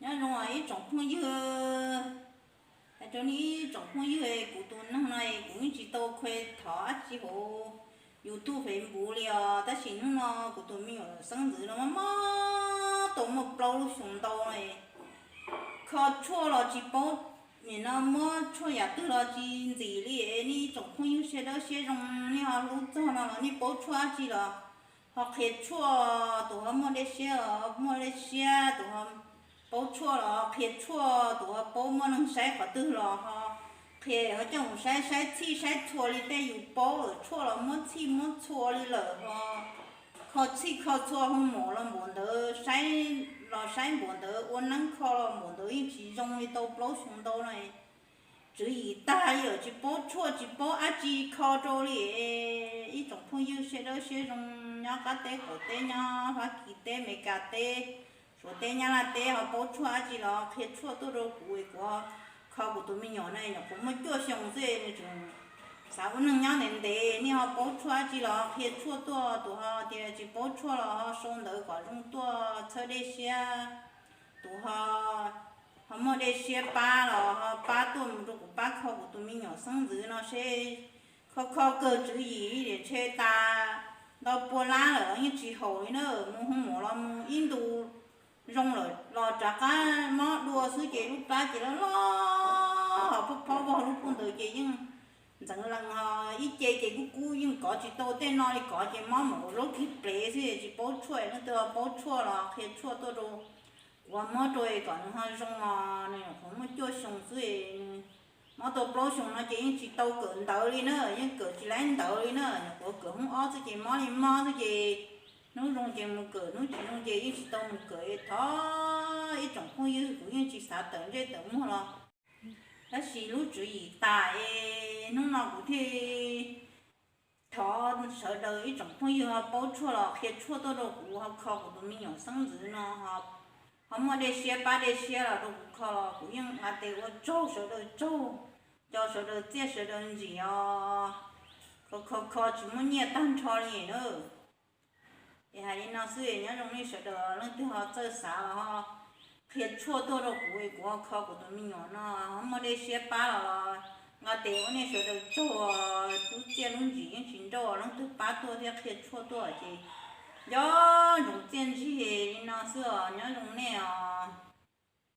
Nyob zoo ib tsoom phooj ywg, hais rau nej ib tsoom phooj ywg, kuv tus neeg no kuv yeej tsis tau khuv thov dab tsi hauv YouTube, Facebook li os, tab sis hnub no kuv tus me nyuam xeeb ntxwv no mob mob tau muaj plaub lub xyoo ntau no, kho tshuaj los tsis paub, nim no muab tshuaj yam twg los tsis ntxim li. Nej ib tsoom phooj ywg siab dawb siab zoo, nej ho hlub txog no los nej paub tshuaj dab tsi los ho qhia tshuaj. Tus ho muaj dej siab los muaj dej siab, tus ho paub tshuaj los qhia tshuaj, tus ho paub muaj neeg saib qhov twg los ho qhia, ho coj mus saib, saib txhij saib txhua li tej yus paub lawm, tshuaj los muab txhij muab txhua li lawm ho kho txhij kho txhua hu mom los npaum ntawd, saib los saib npaum ntawd, ua neeb kho los npaum ntawd, yeej tsis zoo li tau plaub xyoo ntau no. Tswv yim tag li lawm, tsis paub tshuaj tsis paub dab tsi kho rau li. Ib tsoom phooj ywg siab dawb siab zoo nyob qab teb qaum teb, nyob Fab Kis teb, Mes Kas teb, Suav teb, Nyab Laj teb ho paub tshuaj dab tsi los qhia tshuaj tuaj rau kuv, kuv kho kuv tus me nyuam no nyuam qhuav muaj cuaj xyoo xwb, nws tseem xav ua neej nyob ntev ntev, nej ho paub tshuaj dab tsi los qhia tshuaj tuaj. Tus ho tias tsis paub tshuaj los ho sau ntawv kom zoo tuaj txhawb dej siab. Tus ho, ho muaj dej siab pab los ho pab tuaj mus rau kuv pab kho kuv tus me nyuam xeeb ntxwv no seb. Kho kho kawg tswv yim, ntshe tas ntau pua lab lawm yeej tsis haum li na. Mus hu mom los mus ib ntus zoo lawm los rov qab mob dua xwb, ces lub plab ces loj loj ho phob phob vog lub pub ntawd ces yeej ntxeev lees ho ib ce ces kub kub, yeej kov tsis tau tej no li, kov ces mob mus ua zaub kig plev xwb, tsis paub tshuaj. Leej twg ho paub tshuaj los qhia tshuaj tuaj rau kuv, muab rau kom nws ho zoo os. Nws nyuam qhuav muaj cuaj xyoo xwb, mob tau plaub xyoo no ces yeej tsis tau kawm ntawv li na, yeej kawm tsis laib ntawv li na. Nyuam qhuav kawm hoob ob xwb ces mob li mob xwb ces hnub zoo ces mus kawm, hnub tsis zoo ces yeej tsis tau mus kawm. Thov ib tsoom phooj ywg, kuv yeej tsis xav tawm ntsej tawm muag los, tab sis lub tswv yim tas es hnub no kuv thiaj thov sawv daws ib tsoom phooj ywg ho paub tshuaj los qhia tshuaj tuaj rau kuv ho kho kuv tus me nyuam xeeb ntxwv no ho muaj dej siab pab dej siab los rau kuv kho los kuv yeej nqa tes ua tsaug sawv daws, tsaug, nco sawv daws txiaj sawv daws ntsig os. Kho kho kho tsis muaj nyiaj tag nrho li na. Es hais li no xwb, nyob zoo nej sawv daws, leej twg ho txawj xav los ho qhia tshuaj tuaj rau kuv es kuv ho kho kuv tus me nyuam no ho muaj dej siab pab los los nqa tes ua nej sawv daws tsaug. Lub txiaj lub ntsig yeej tsis nrauj, leej twg pab tuaj thiab qhia tshuaj tuaj ces nco ntsoov txiaj ntsig li no xwb os. Nyob zoo nej os.